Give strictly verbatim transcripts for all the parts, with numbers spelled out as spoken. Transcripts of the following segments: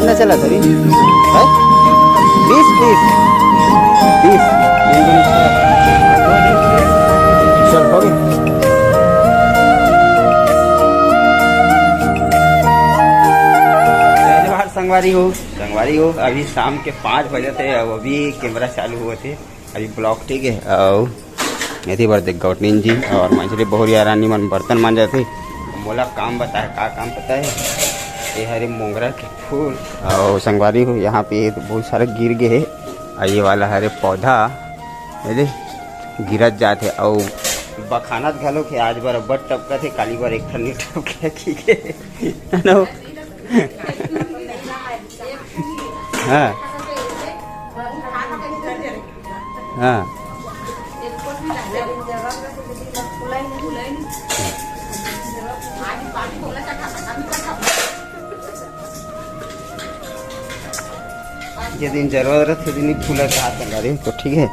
कितना चला था अभी? है? बीस, बीस। बीस। चल, हो गया। जय जोहार संगवारी हो, संगवारी हो, अभी शाम के पाँच बजे थे, अब अभी कैमरा चालू हुआ थे। अभी ब्लॉग ठीक है। अउ एती बर देख गौटनीन जी और मंझली बहुरिया रानी मन बर्तन मांजत हे। मोला काम बताए, का काम पता है? ये हरे मोंगरा के फूल। अउ संगवारी हो, यहाँ पे ये तो बहुत सारा गिर गए है। अउ ये वाला हरे पौधा, ये दे, गिरत जात है। अउ बखानत घलो के आज बर अब्बड़ टपकत है, काली बर एक ठन नइ टपके, ठीक है। हाँ। हाँ। ये दिन जरूरत है, दिन ही फूला चाहत है, तो ठीक है,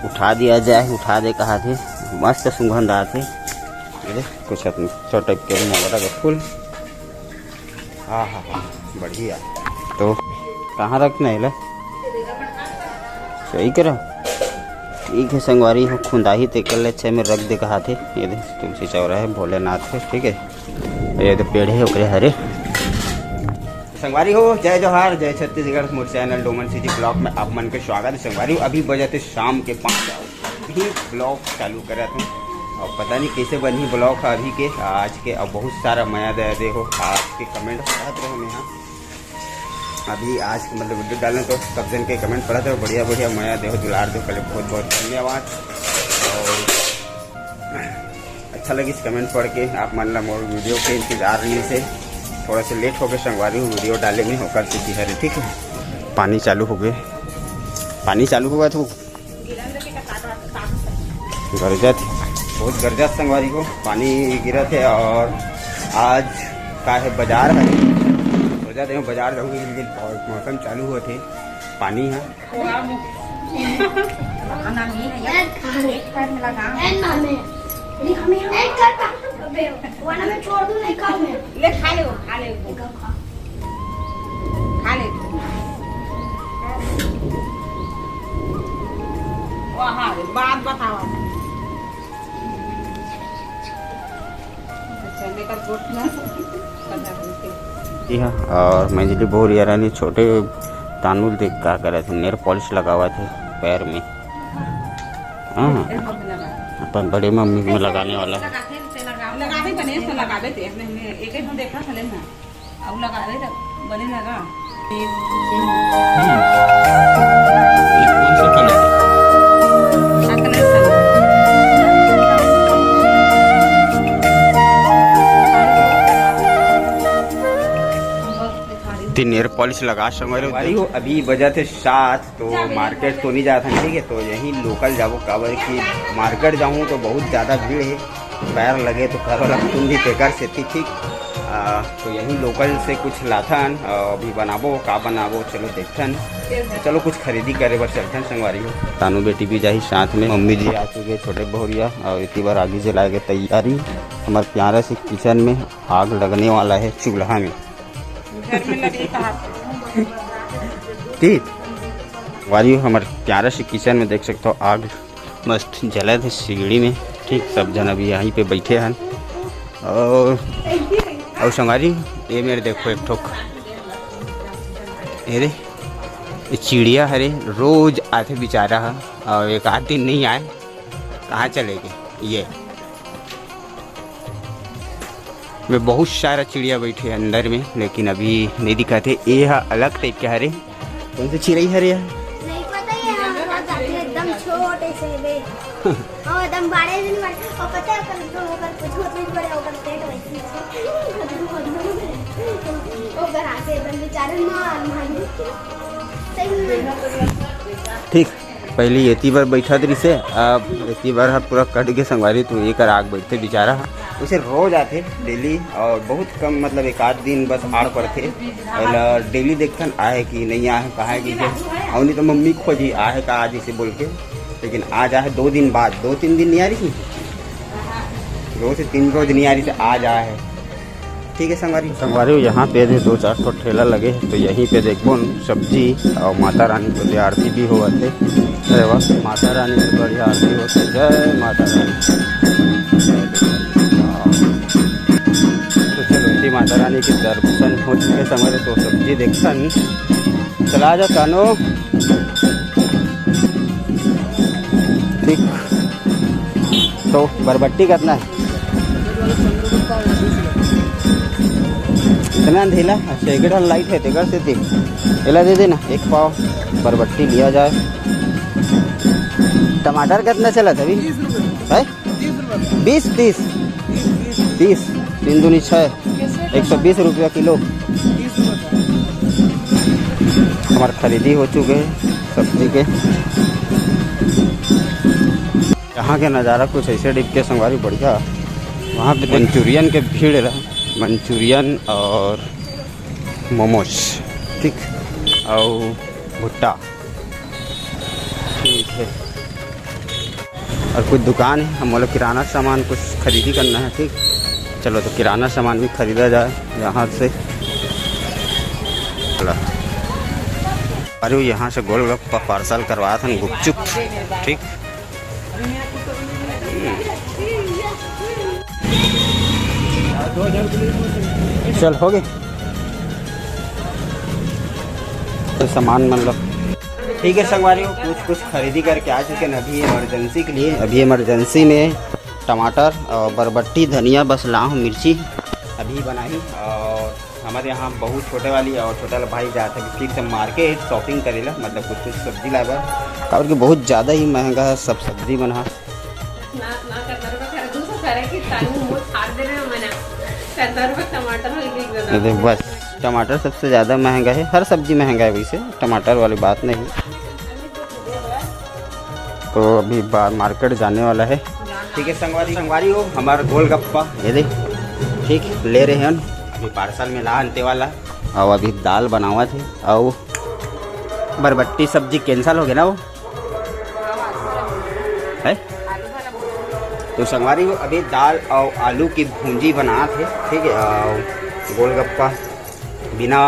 उठा दिया जाए, उठा दे कहा थे, मस्त सुंघन रहा थे। ये दे, कुछ अपने छोटे के मोगरा का फूल। हाँ, हाँ, हाँ, बढ़िया। तो कहाँ रखना है ला? सही करो। ठीक है संगवारी हो, खुंदाही ते कर ले, छे में रख दे कहा थे। ये दे, तुलसी चौरा है, भोलेनाथ है, ठीक है। ये तो पेड़ है ओकरे हरे। संगवारी हो, जय जोहार, जय छत्तीसगढ़। मोर चैनल डोमन सिटी ब्लॉग में आप मन के स्वागत है। संगवारी हो, अभी बजत हे शाम के पाँच, अभी ब्लॉग चालू करत हूँ। और पता नहीं कैसे बनही ब्लॉग है अभी के, आज के। अब बहुत सारा मया दे, देखो, आज के कमेंट पढ़त रहो मैं यहाँ। अभी आज के मतलब वीडियो डालें तो सब जन के कमेंट पढ़त रहो, बढ़िया बढ़िया मया देहो, दुलार दो, पहले बहुत बहुत धन्यवाद। और अच्छा लगिस कमेंट पढ़ के, आप मन ला मोर वीडियो के इंतजार रहिस हे। थोड़ा से लेट हो गए संगवारी हो वीडियो डाले में, ओकर सेती हरे, ठीक है। पानी चालू हो गए, पानी चालू हो गए तो गरजत, बहुत गरजत संगवारी हो, पानी गिरत है। और आज का है, बाजार है, सोचत हे बाजार जाऊँगी, लेकिन मौसम चालू होत हे, पानी है। खाना नहीं है यार, एक पैर में लगा। नहीं, हमें, नहीं, हमें यहाँ एक कर पा-, अबे, वरना मैं छोड़ दूँ, नहीं खाऊँ मैं। ले, खा ले वो, खा ले वो। खा ले। वाह, बात बताओ। अच्छा, मैं कल गोट ना पता नहीं। जी हाँ, और मंझली बहुरिया रानी छोटे तानू ल देख का करत हे, नेल पॉलिश लगावत हे पैर में। हाँ, अपन बड़े मम्मी में लगाने वाला है। लगाबे बने, तो लगाबे ते, हमने एक एक देखा खले ना। अब लगाबे तो बने लगा। ये कौन सा कलर है? ते नेल पॉलिश लगा संगवारी हो। अभी बजत हे सात, तो मार्केट तो नहीं जात हन, ठीक है, तो यहीं लोकल जाबो, काबर कि मार्केट जाऊँ तो बहुत ज़्यादा भीड़ है, पैर लगे तो पैर वाला खून भी बेकार से थी, ठीक। आ, तो यहीं लोकल से कुछ लाथन, आ, अभी बनाबो, का बनाबो, चलो देखथन। चलो कुछ खरीदी करे बर चलथन संगवारी हो। तानू बेटी भी जाही साथ में, मम्मी जी आ चुके छोटे बहुरिया, और इतनी बार आगी जलाए के तैयारी। हमारे प्यारा से किचन में आग लगने वाला है चूल्हा में। घर में लगे कहाँ पे? ठीक। वारी हमारे प्यारा से किचन में देख सकते हो आग मस्त जलत हे सीढ़ी में। ठीक, सब जन अभी यहीं पे बैठे हैं। और, और संगवारी, ये मेरे देखो एक ठोक, ये रे, ये चिड़िया हरे, रोज आथे बेचारा ह, और एक आध दिन नहीं आए, कहाँ चले गए ये? में बहुत सारा चिड़िया बैठे हे अंदर में, लेकिन अभी नहीं दिखाते। ये हा अलग टाइप के हरे। कौन से चिड़ई हरे? नहीं पता ये, हम लोग जाते हैं एकदम छोटे से बे। और एकदम बड़े भी नहीं बड़े। और पता है अपन तो ओकर कुछ होत नहीं पड़े, ओकर पेट वैसे ही है। ओकर हाथ से एकदम बेचारे मार मार। सही में। ठीक। पहले एती बर बैठत रिसे, अब एती बर ह पूरा कट के संगवारी, तो एकर आग बैठते बेचारा ह। उसे रोज आथे डेली, और बहुत कम, मतलब एक आध दिन बस आड़ पड़थे। एला डेली देखथन आहे कि नहीं आहे, कहाँ है कि जे, और नहीं तो मम्मी खोजी आहे का आज इसे बोल के, लेकिन आज आहे दो दिन बाद, दो तीन दिन नहीं आ रही थी, दो से तीन रोज नहीं आ रही थी, आज आए है। ठीक है संगवारी, संगवारी हो, यहाँ पे भी दो चार ठो ठेला लगे हे, तो यहीं पे देखबो न सब्जी और माता रानी के आरती भी होवत हे। अरे वाह, माता रानी के बढ़िया आरती होत हे। जय माता रानी। तो चलो, इसी माता रानी के दर्शन हो चुके संगवारी, तो सब्जी देखथन। चला जा कानो। ठीक, तो बरबट्टी कितना है? इतना अंधेला? अच्छा, एक ठन लाइट है, तेकर से देख। एला दे देना, एक पाव बरबट्टी लिया जाए। टमाटर कितना चला था अभी? है? बीस, तीस? तीस, तीन दूनी छः, एक सौ बीस रुपया किलो। हमार खरीदी हो चुके हे सब्जी के। यहाँ के नज़ारा कुछ ऐसे दिख के संगवारी, बढ़िया। वहाँ पे मंचूरियन के भीड़ रहा, मंचूरियन और मोमोज, ठीक, और भुट्टा, ठीक है। और कुछ दुकान है, हम बोले किराना सामान कुछ खरीदी करना है, ठीक। चलो, तो किराना सामान भी खरीदा जाए यहाँ से। चलो। अरे, यहाँ से गोलगप्पा पार्सल करवाया था ना, गुपचुप, ठीक। चल, हो गए। तो सामान मतलब ठीक है संगवारी हो, कुछ कुछ खरीदी करके आ चुके हैं अभी इमरजेंसी के लिए। अभी इमरजेंसी में टमाटर और बरबट्टी, धनिया बस ला हूँ, मिर्ची अभी बनाई। और हमारे यहाँ बहुत छोटे वाली और छोटा वाला भाई जाते हैं फिर से मार्केट शॉपिंग करेला, मतलब कुछ कुछ सब्जी लाए बर, काबर कि बहुत ज़्यादा ही महंगा है सब सब्जी बना। ना, ना, कद्दर का खरीदू तो करे कि तानू मुंह फाड़ दे रहे हो मना। कद्दर का टमाटर हो गई ये एकदम। देख बस, टमाटर सबसे ज़्यादा महंगा है, हर सब्जी महंगा है वैसे, टमाटर वाली बात नहीं। तो अभी बा-, मार्केट जाने वाला है। ठीक है संगवारी, संगवारी हो, हमार गोलगप्पा ये दे, ठीक, ले रहे हैं अभी पार्सल में ला अंते वाला। और अभी दाल बनावत है और बरबट्टी सब्जी कैंसिल हो गया ना वो, है। तो संगवारी हो, अभी दाल और आलू की भूंजी बनात हे, ठीक है, और गोलगप्पा बिना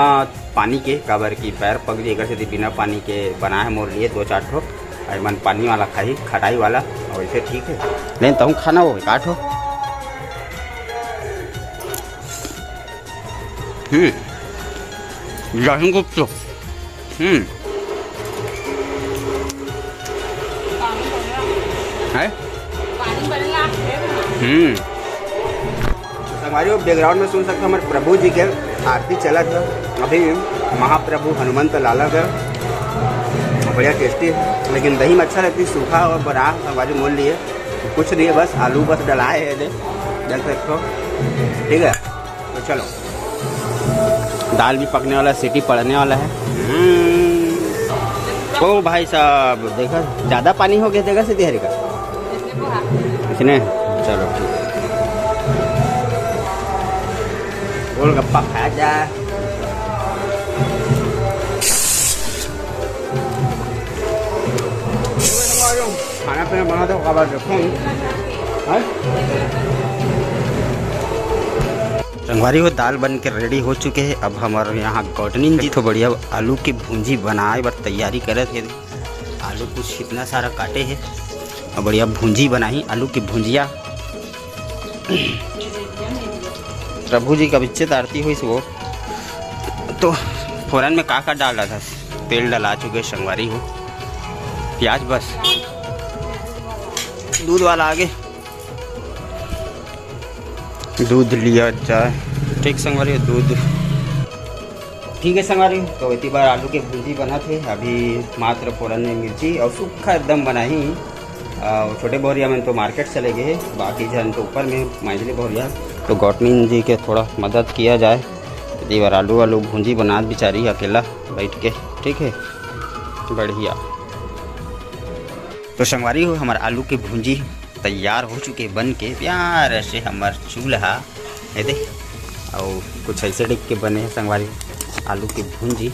पानी के, काबर कि पैर पक जाए, एकर सेती बिना पानी के बनाए हे मोर लिए दो चार ठो। अउ मन पानी वाला खाही, खटाई वाला, और इसे ठीक है। लेकिन तहूँ खाना हो, काट हो। हम्म, लहसुन गुप्त। हम्म। है? हम्म। संगवारी हो, बैकग्राउंड में सुन सकते हो हमारे प्रभु जी के आरती चलत है अभी, महाप्रभु हनुमंत लाला का, बढ़िया टेस्टी है, लेकिन दही में अच्छा लगती सूखा और बड़ा संगवारी मोल लिए कुछ नहीं है, बस आलू बस डलाए है, देख सकते हो, ठीक है। तो चलो, दाल भी पकने वाला है, सीटी पड़ने वाला है। हम्म। ओ भाई साहब, देखा, ज़्यादा पानी हो गया, देखा सीटी हरी का। इसने, चलो ठीक है। गोलगप्पा खाया जाए। खाना पीना बना दो, अब देखो। हैं? संगवारी हो, दाल बन के रेडी हो चुके हैं। अब हमारे यहाँ गौटनी जी तो बढ़िया आलू की भूंजी बनाए बर तैयारी करत हे। आलू कुछ इतना सारा काटे हे और बढ़िया भूंजी बनाही, आलू की भूंजिया। प्रभु जी का बिच्चे आरती हुई वो तो फोरन में का का डाल रहा था, तेल डला चुके संगवारी हो, प्याज बस, दूध वाला आगे। दूध लिया जाए। ठीक संगवारी, दूध ठीक है संगवारी, तो इतनी बार आलू के भुंजी बना थे। अभी मात्र फोरन में मिर्ची और सूखा एकदम बनाही। और छोटे बहुरिया मन तो मार्केट चले गए, बाकी झन तो ऊपर में माइजली बहुरिया। तो गौटनी जी के थोड़ा मदद किया जाए। इतनी बार आलू आलू भुंजी बना बिचारी अकेला बैठ के, ठीक है, बढ़िया। तो संगवारी हो, हमार आलू के भुंजी तैयार हो चुके बन के प्यार से हमार चूल्हा, ये दे, और कुछ ऐसे देख के बने हैं संगवारी, आलू के भुंजी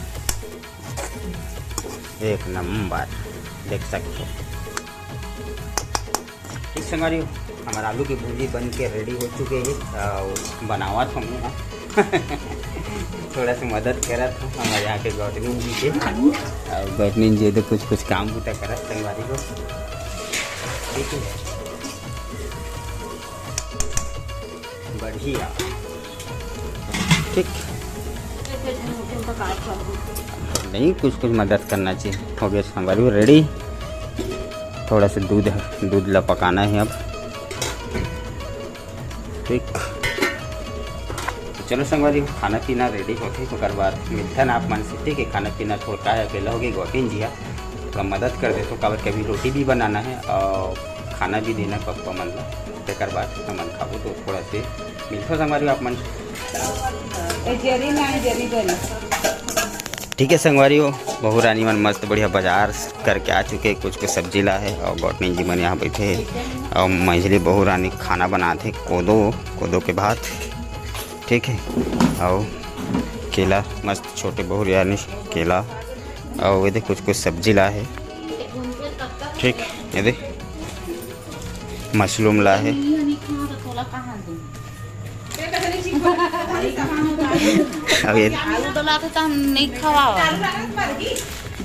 एक नंबर, देख सकते हो। ठीक संगवारी हो, हमर आलू के भुंजी बन के रेडी हो चुके हे। अउ बनावत हूँ मैं। थोड़ा सा मदद करत हूँ हमर यहाँ के गौतमी जी के। अउ गौतमी जी तो कुछ कुछ काम बूता करत संगवारी हो। ठीक है, बढ़िया। ठीक, नहीं, कुछ कुछ मदद करना चाहिए। हो गया संगवारी हो रेडी। थोड़ा सा दूध, दूध ला पकाना है अब। ठीक, तो चलो संगवारी हो, खाना पीना रेडी होथे, ओकर बाद मिलथन आप मन से। ठीक है, खाना पीना थोड़ा है, अकेला हो गई गौतमी जी है, थोड़ा मदद कर देथों, काबर कभी रोटी भी बनाना है और खाना भी देना पप्पा मन ला। तेकर बाद हमन खाबो, तो थोड़ा से मिलथों संगवारी हो आप मन। ए, जरी ना, जरी बरी। ठीक है संगवारी हो, बहू रानी मन मस्त बढ़िया बाजार करके आ चुके, कुछ कुछ सब्जी ला है और गौतमी जी मन यहाँ बैठे हैं और मझली बहू रानी खाना बनात हे, कोदो, कोदो के भात। ठीक है, और केला, मस्त छोटे बहू रानी केला, और ये दे कुछ कुछ सब्जी ला है। ठीक, ये दे मशरूम ला है। अब ये आलू डोला के तो हम नहीं खवाओ।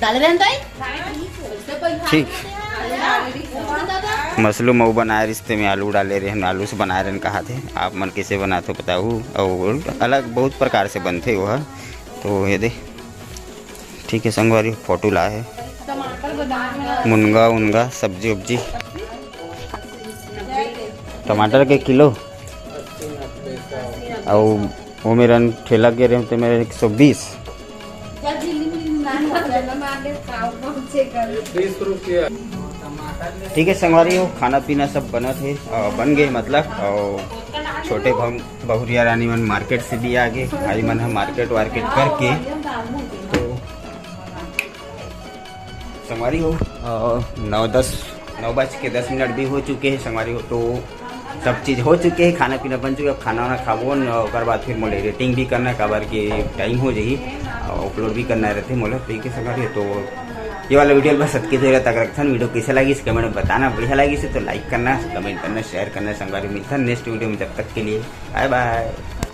डाल रहे हैं दाई? ठीक। मशरूम अउ बनाए रिश्ते में आलू डाले रहन, आलू से बनाए रहन कहा थे। आप मन कैसे बनाते हो बताओ। और अलग बहुत प्रकार से बनते वो है। तो ये दे, ठीक है संगवारी, फोटो ला है। मुनगा उनगा सब्जी उब्जी। टमाटर के किलो। और वो मेरा ठेला गे रहे थे मेरे एक सौ बीस। ठीक है संगवारी हो, खाना पीना सब बनत हे, अ, बन गए मतलब। और छोटे बहु-, बहुरिया रानी मन मार्केट से भी आ गए, भाई मन ह मार्केट वार्केट करके। तो संगवारी हो, अ, नौ दस, नौ बज के दस मिनट भी हो चुके हैं संगवारी हो। तो सब चीज़ हो चुके हैं, खाना पीना बन चुके, अब खाना वाना खाबो न, ओकर बाद फिर मोला एडिटिंग भी करना है, काबर के टाइम हो जाही, और अपलोड भी करना रहते मोला। ठीक है संगवारी हो, तो ये वाला वीडियो बस अतके देर तक रखथन। वीडियो कैसे लगिस कमेंट में बताना, बढ़िया लगिस तो लाइक करना, कमेंट करना, शेयर करना संगवारी। मिलथन नेक्स्ट वीडियो में, जब तक के लिए बाय बाय।